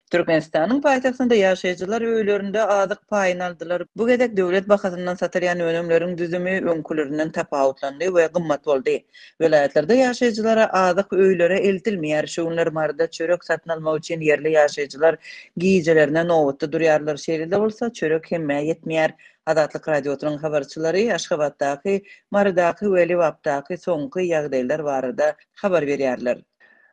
Türkmenistanyň paýtagtynda ýaşaýjylar öýlerinde azyk paýyny aldylar. Bu gezek döwlet bahasyndan satylýan önümleriň düzümi öňkülerinden tapawutlandy we gymmat boldy. Welaýatlarda ýaşaýjylara azyk öýlere eltilmeýär. Şu günler Maryda çörek satyn almak üçin ýerli ýaşaýjylar gijelerine nobatda durýarlar. Şeýle-de bolsa, çörek hemmä ýetmeýär. Azatlyk Radiosynyň habarçylary Aşgabatdaky, Marydaky we Lebapdaky soňky ýagdaýlar barada habar berýärler.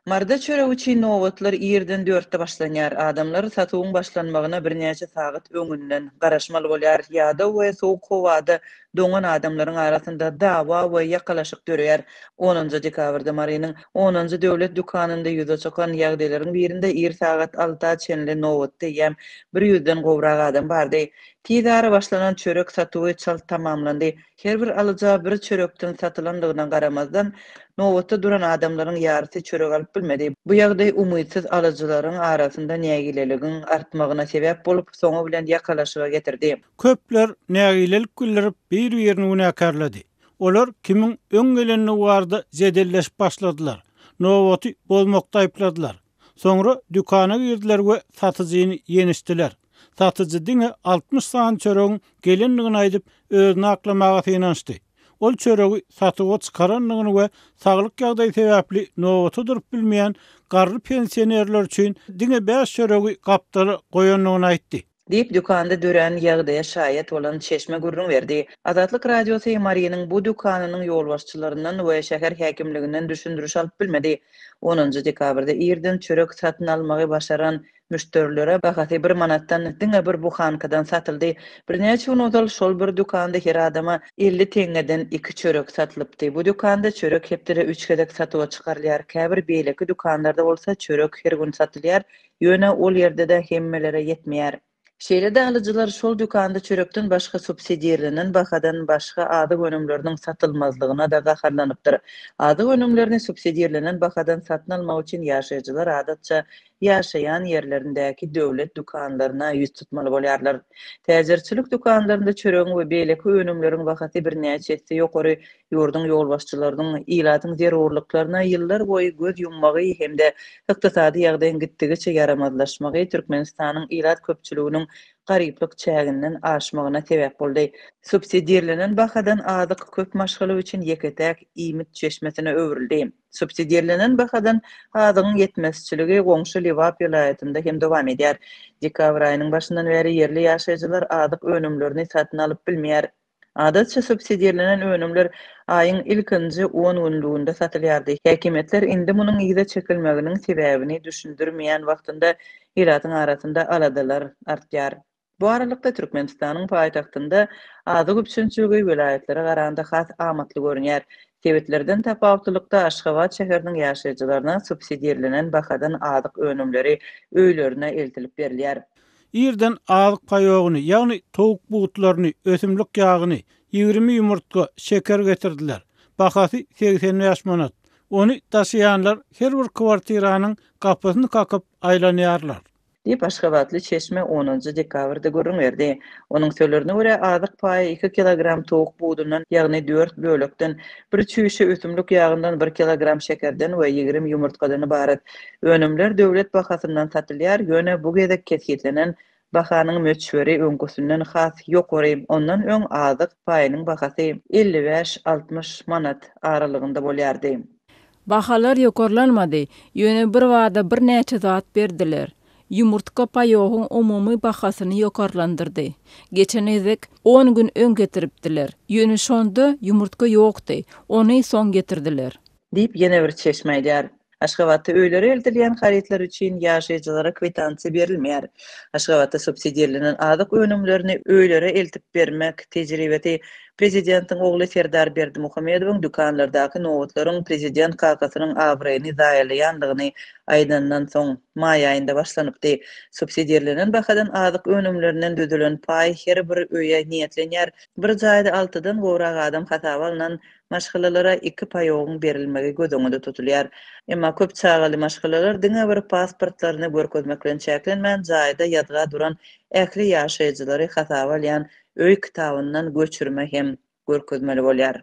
Maryda çörek üçin nobatlar irden dörtde başlanýar. Adamlar satuwyň başlanmagyna birnäçe sagat öňünden garaşmaly bolýar. Ýadaw we sowuk howada doňan adamlaryň arasynda dawa we ýakalaşyk döreýär. Onunjy dekabrda Marynyň onunjy döwlet dükanynda ýüze çykan ýagdaýlaryň birinde ir sagat alta çenli nobatda eýýäm bir ýüzden gowrak adam bardy. Tizara başlanan çörek satuwy çalt tamamlandy. Her bir alyja bir çörekden satylandygyna garamazdan, nobatda duran adamlaryň ýarysy çörek alyp bilmedi. Bu ýagdaý umytsyz alyjylaryň arasynda nägileligiň artmagyna sebäp bolup, soňy bilen ýakalaşyga getirdi. Köpler nägilelik bildirip, bir-birini günäkärledi. Olar kimiň öň gelendigi barada jedelleşip başladylar, nobaty bozmakda aýypladylar. Soňra dükana girdiler we satyjyny ýenişdiler. Satyjy diňe 60 sany çöregiň gelendigini aýdyp, özüni aklamaga synanyşdy. Ol çöregi satuwa çykarandygyny we saglyk ýagdaýy sebäpli nobata durup bilmeýän garry pensionerler üçin diňe bäş çöregi gapdala goýandygyny aýtdy. Diýip, dükanda dörän ýagdaýa şaýat bolan çeşme gürrüň berdi. Azatlyk Radiosy Marynyň bu dükanynyň ýolbaşçylaryndan we şäher häkimliginden düşündiriş alyp bilmedi. Onunjy dekabrda irden çörek satyn almagy başaran müşderilere bahasy bir manatdan diňe bir buhankadan satyldy. Birnäçe gün ozal şol bir dükanda her adama 50 teňňeden iki çörek satylypdy. Bu dükanda çörek hepdede üç gezek satuwa çykarylýar. Käbir beýleki dükanlarda bolsa çörek her gün satylýar, Ýöne ol ýerde-de hemmelere ýetmeýär. Şeýle-de alyjylar şol dükanda çörekden başga subsidirlenen bahadan başga azyk önümleriniň satylmazlygyna-da gaharlanypdyr. Azyk önümlerini subsidirlenen bahadan satyn almak üçin ýaşaýjylar adatça ýaşaýan ýerlerindäki döwlet dükanlaryna ýüz tutmaly bolýarlar. Täjirçilik dükanlarynda çöregiň we beýleki önümleriň bahasy birnäçe esse ýokary Ýurduň ýolbaşçylarynyň ilatyň zerurlyklaryna ýyllar boýy göz ýummagy hem-de ykdysady ýagdaýyň gitdigiçe ýaramazlaşmagy Türkmenistanyň ilat köpçüliginiň garyplyk çäginden aşmagyna sebäp boldy. Subsidirlenen bahadan azyk köp maşgala üçin ýeke-täk iýmit çeşmesine öwrüldi. Subsidirlenen bahadan azygyň ýetmezçiligi goňşy Lebap welaýatynda hem dowam edýär. Dekabr aýynyň başyndan bäri ýerli ýaşaýjylar azyk önümlerini satyn alyp bilmeýär. Adatça subsidirlenen önümler aýyň ilkinji on günlüginde satylýardy. Häkimiýetler indi munuň yza çekilmeginiň sebäbini düşündirmeýän wagtynda ilatyň arasynda aladalar artýar. Bu aralykda, Türkmenistanyň paýtagtynda azyk üpjünçiligi welaýatlara garanda has amatly görünýär. Sebitlerden tapawutlylykda, Aşgabat şäheriniň ýaşaýjylaryna subsidirlenen bahadan azyk önümleri öýlerine eltilip berilýär. Irden azyk paýogyny, ýagny towuk butlaryny, ösümlik ýagyny, 20 ýumurtga, şeker getirdiler. Bahasy 85 manat. Ony daşaýanlar her bir kwartiranyň gapysyny kakyp aýlanýarlar. Diýip, aşgabatly çeşme onunjy dekabrda gürrüň berdi. Onuň sözlerine görä, azyk paýy iki kilogram towuk budundan, ýagny dört bölekden, bir çüýşe ösümlik ýagyndan, bir kilogram şekerden we 20 ýumurtgadan ybarat. Önümler döwlet bahasyndan satylýar, ýöne bu gezek kesgitlenen bahanyň möçberi öňküsinden has ýokary, ondan öň azyk paýynyň bahasy 55, 60 manat aralygynda bolýardy. Bahalar ýokarlanmady, ýöne birbada birnäçe zat berdiler. Ýumurtga paýogyň umumy bahasyny ýokarlandyrdy. Geçen gezek on gün öň getiripdiler, ýöne şonda ýumurtga ýokdy, ony soň getirdiler. Diýip, ýene bir çeşme aýdýar. Aşgabatda öýlere eltilýän harytlar üçin ýaşaýjylara kwitansiýa berilmeýär. Aşgabatda subsidirlenen azyk önümlerini öýlere eltip bermek tejribesi prezidentiň ogly Serdar Berdimuhamedowyň dükanlardaky nobatlaryň prezident kakasynyň abraýyny zaýalaýandygyny aýdandan soň, maý aýynda başlanypdy. Subsidirlenen bahadan azyk önümlerinden düzülen paý her bir öýe niýetlenýär. Bir jaýda altydan gowrak adam hasaba alnan Maşgalalara iki paýogyň berilmegi göz öňünde tutulýar. Emma köp çagaly maşgalalar diňe bir pasportlaryny görkezmek bilen çäklenmän, jaýda ýazga duran ähli ýaşaýjylary hasaba alýan öý kitabyndan göçürme hem görkezmeli bolýar.